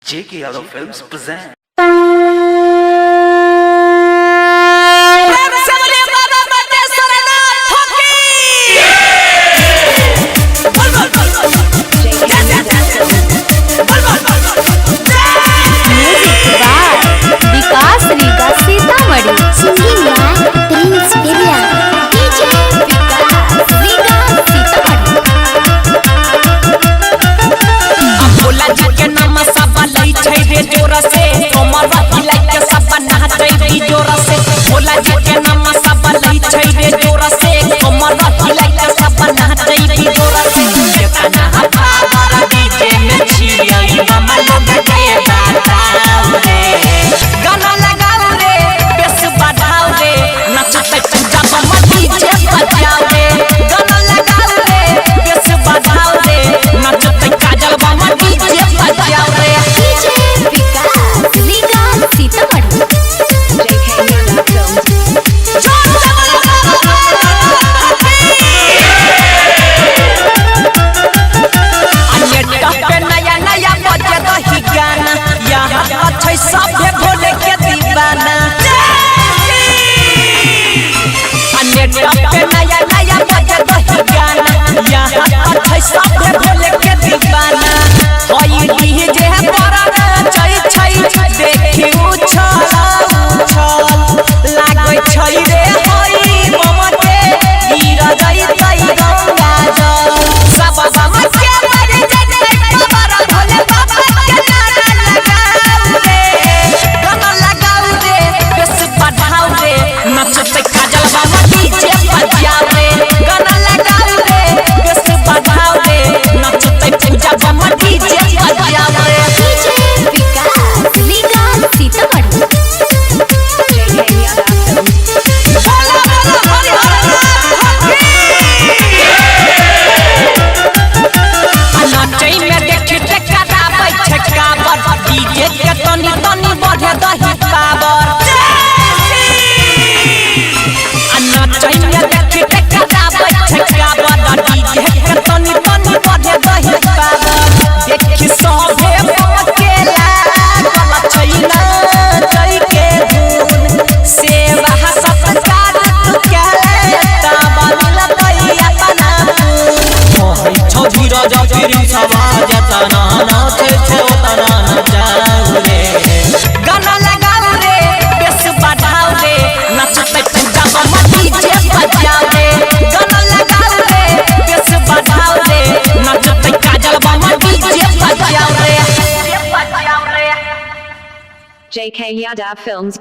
J.K. Yadav Films present. प्रेम से बोलिए बाबा बटेश्वरनाथ की। बोल बोल बोल बोल। जय जय जय जय। बोल बोल बोल बोल। जय। Music by Vikas Riga Sitamarhi. Singing by Prince Birla. DJ Vikas Riga Sitamarhi. अब भोला जी के नाम सब लै छै रे जोर से, कमर हिलाई के सब नाचै रे जोर से। भोला जी के नाम सब लै छै रे जोर से, कमर हिलाई के सब नाचै रे जोर से। केतना पावर डीजे में छियै हम लोग के बताओ रे। गाना लगाओ रे, बेस बढ़ाओ रे, नचते पूजा बम डीजे बजाओ रे। गाना लगाओ रे, बेस बढ़ाओ रे, नचते काजल बम डीजे बजाओ रे। DJ Vikas Riga Sitamarhi. जोर से बोलो बाबा की। नेट पे नया नया बजे रही गाना, यहाँ छै सभे भोले के दीवाना। नेट पे नया नया बजे रही गाना, यहाँ छै सभे भोले के दीवाना। हई डीजे पर नाचै छै, देखी उछल उछल लागै छै रे। हई बम के गिर जइतै गंगा जल। सब बम के मरि जइतै खबर, भोले बाबा के नारा लगाऊ रे। गाना लगाऊ रे, बेस बढ़ाऊ रे, नचतै काजल बाबा डीजे बजाऊ रे। गाना लगाऊ रे, बेस बढ़ाऊ रे, नचतै पूजा बम डीजे बजाऊ रे। DJ Vikas Riga Sitamarhi. बोला बोला हरि हर नाथ की। नाचै में देखी ते कराबै छै काबर, डीजे के तनी तनी बढ़े दही पावर। आ नाचै में देखी ते कराबै छै काबर, डीजे के तनी तनी बढ़े दही पावर। देखी सभे बम के लागल छै नाचै के धुन, सेवा सत्कार तू केले तब मिलतै अपना पुन। छौ धीरज प्रिंस जतना नाचै छै ओतना नचाऊ रे। गाना लगाओ रे, बेस बढ़ाओ रे, नचते पूजा बम डीजे बजाओ रे। गाना लगाओ रे, बेस बढ़ाओ रे, नचते काजल बम डीजे बजाओ रे। JK Yadav Films.